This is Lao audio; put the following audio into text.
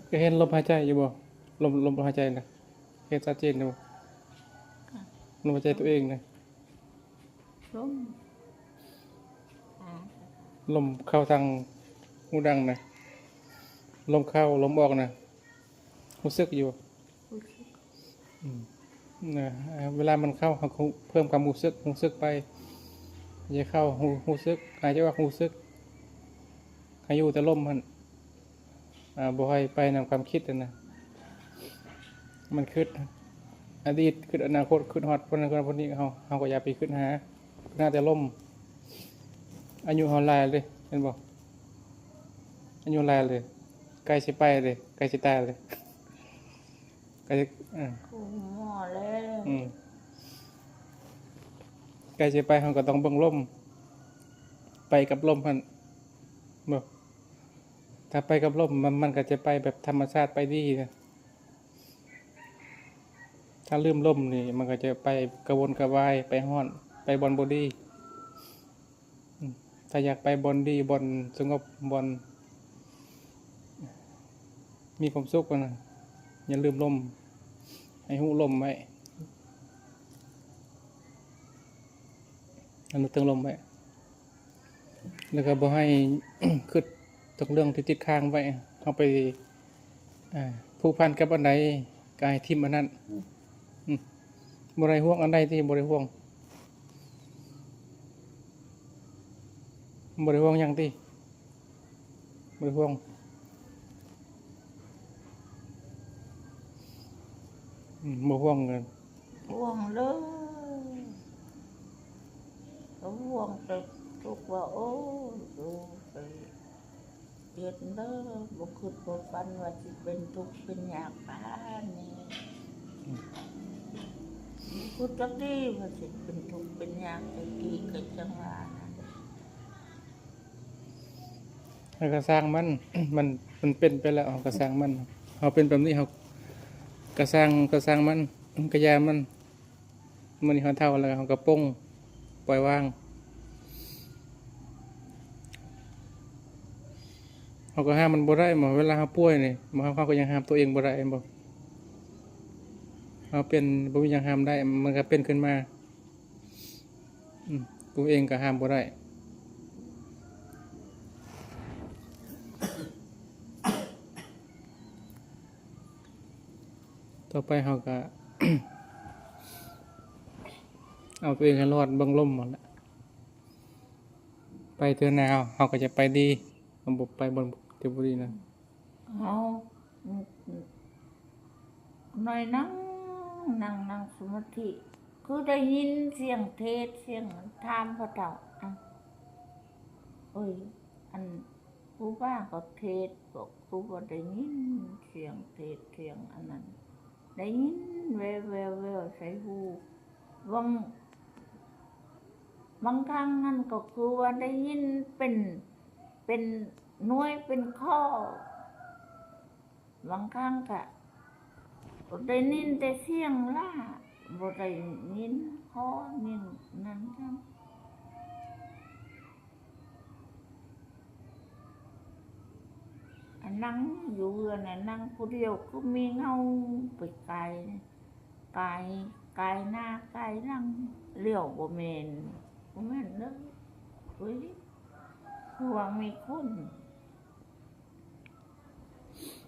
ກໍເຫັນລົມຫາຍໃຈຢູ່ບໍ່? ລົມ ລົມຫາຍໃຈນະ ເຫັນຊັດເຈນຢູ່ບໍ່? ລົມຫາຍໃຈຕົວເອງນະ ລົມ ລົມເຂົ້າທາງຫູດັງນະ ລົມເຂົ້າລົມອອກນະ ຮູ້ສຶກຢູ່ບໍ່? ອືມ ນະ ເວລາມັນເຂົ້າ ເຮົາກໍເພີ່ມຄວາມຮູ້ສຶກ ຮູ້ສຶກໄປ ຫາຍໃຈເຂົ້າ ຮູ້ ຮູ້ສຶກ ຫາຍໃຈອອກ ຮູ້ສຶກ ໃຫ້ຢູ່ແຕ່ລົມຫັ້ນ ອາ ບໍ່ໃຫ້ໄປນຳຄວາມຄິດຫັ້ນນະ ມັນຄິດອະດີດ ຄິດອະນາຄົດ ຄິດຮອດຜູ້ນັ້ນຄົນນີ້ ເຮົາ ເຮົາກໍຢ່າໄປຄິດຫາ ຄິດຫາແຕ່ລົມ. ອາຍຸເຮົາຫຼາຍເດ້ ເຫັນບໍ່? ອາຍຸຫຼາຍເດ້ ໃກ້ຊິໄປເດ້ ໃກ້ຊິຕາຍເດ້ ໃກ້ ເອີ ໂອ້ ໝໍແລ້ວ ອືມ ໃກ້ຊິໄປ ເຮົາກໍຕ້ອງເບິ່ງລົມ ໄປກັບລົມຫັ້ນ ບໍ່ ຖ້າໄປກັບລົມ ມັນ ມັນກໍຈະໄປແບບທຳມະຊາດ ໄປດີນະ. ຖ້າລືມລົມນີ້ ມັນກໍຈະໄປກະວົນກະວາຍ ໄປຮ້ອນ ໄປບ່ອນບໍ່ດີ. ອືມ ຖ້າຢາກໄປບ່ອນດີ ບ່ອນສະຫງົບ ບ່ອນມີຄວາມສຸກຫັ້ນນະ ຢ່າລືມລົມ ໃຫ້ຮູ້ລົມໄວ້ ໃຫ້ນຶກເຖິງລົມໄວ້. ແລ້ວກໍບໍ່ໃຫ້ຄິດແຕ່ເລື່ອງທີ່ຕິດຄ້າງໄວ້ ເຮົາໄປ ອາ ຜູກພັນກັບອັນໃດກໍໃຫ້ຖິ້ມອັນນັ້ນ ອືມ ອືມ ບໍ່ໄດ້ຫ່ວງອັນໃດຕິ ບໍ່ໄດ້ຫ່ວງ ບໍ່ໄດ້ຫ່ວງຫຍັງຕິ ບໍ່ໄດ້ຫ່ວງ ອືມ ບໍ່ຫ່ວງເລີຍ ຫ່ວງເລີຍ ກໍຫ່ວງແຕ່ທຸກວ່າ ໂອ້ ລູກໄປເຮັດເດີ ບໍ່ຄິດບໍ່ຝັນວ່າຊິເປັນທຸກເປັນຍາກປານນີ້ ອືມ ບໍ່ຄິດຈັກດີວ່າຊິເປັນທຸກເປັນຍາກ ແຕ່ກີ້ກໍຈັ່ງວ່ານະ. ເຮົາກໍຊ່າງມັນ ມັນ ມັນເປັນໄປແລ້ວ ເຮົາກໍຊ່າງມັນ ເຮົາເປັນແບບນີ້ ເຮົາກໍຊ່າງ ກໍຊ່າງມັນ ກໍຢ່າມັນ ມື້ນີ້ເຮົາເຖົ້າແລ້ວ ເຮົາກໍປົງ ປ່ອຍວາງ ເຮົາກໍຫ້າມມັນບໍ່ໄດ້ ເວລາເຮົາປ່ວຍນີ້ ເຮົາ ເຮົາກໍຍັງຫ້າມຕົວເອງບໍ່ໄດ້ ແມ່ນບໍ່? ເຮົາເປັນ ບໍ່ມີຫຍັງຫ້າມໄດ້ ມັນກໍເປັນຂຶ້ນມາ. ອືມ ຕົວເອງກໍຫ້າມບໍ່ໄດ້ ຕໍ່ໄປເຮົາກໍ ເອົາຕົວເອງໃຫ້ລອດ ເບິ່ງລົມຫັ້ນແຫຼະ ໄປເທື່ອໜ້າເຮົາ ເຮົາກໍຈະໄປດີ ເຮົາບໍ່ໄປບ່ອນທີ່ບໍ່ດີນະ. ເຮົາໜ້ອຍນັ່ງ ນັ່ງ ນັ່ງສະມາທິ ຄືໄດ້ຍິນສຽງເທດ ສຽງ ຖາມເຂົາເຈົ້າ ອະ ເອີຍ ອັນ ຄູບາກໍເທດ ບອກ ຄືວ່າໄດ້ຍິນສຽງເທດ ສຽງອັນນັ້ນ ໄດ້ຍິນແວ່ວໆ ໃສ່ຫູ ບາງ ບາງຄັ້ງຫັ້ນກໍຄືວ່າໄດ້ຍິນເປັນ ເປັນໜ່ວຍເປັນຂໍ້ ບາງຄັ້ງກະໄດ້ຍິນແຕ່ສຽງຫຼ້າ ບໍ່ໄດ້ຍິນຂໍ້ຍິນນັ້ນຊ້ຳ ອັນນັ່ງຢູ່ເຮືອນນະ ນັ່ງຜູ້ດຽວຄືມີເງົາໄປກາຍ ກາຍ ກາຍໜ້າກາຍຫຼັງ ຫຼຽວບໍ່ແມ່ນ ບໍ່ແມ່ນເດີ ເອີຍ ຄືວ່າມີຄົນ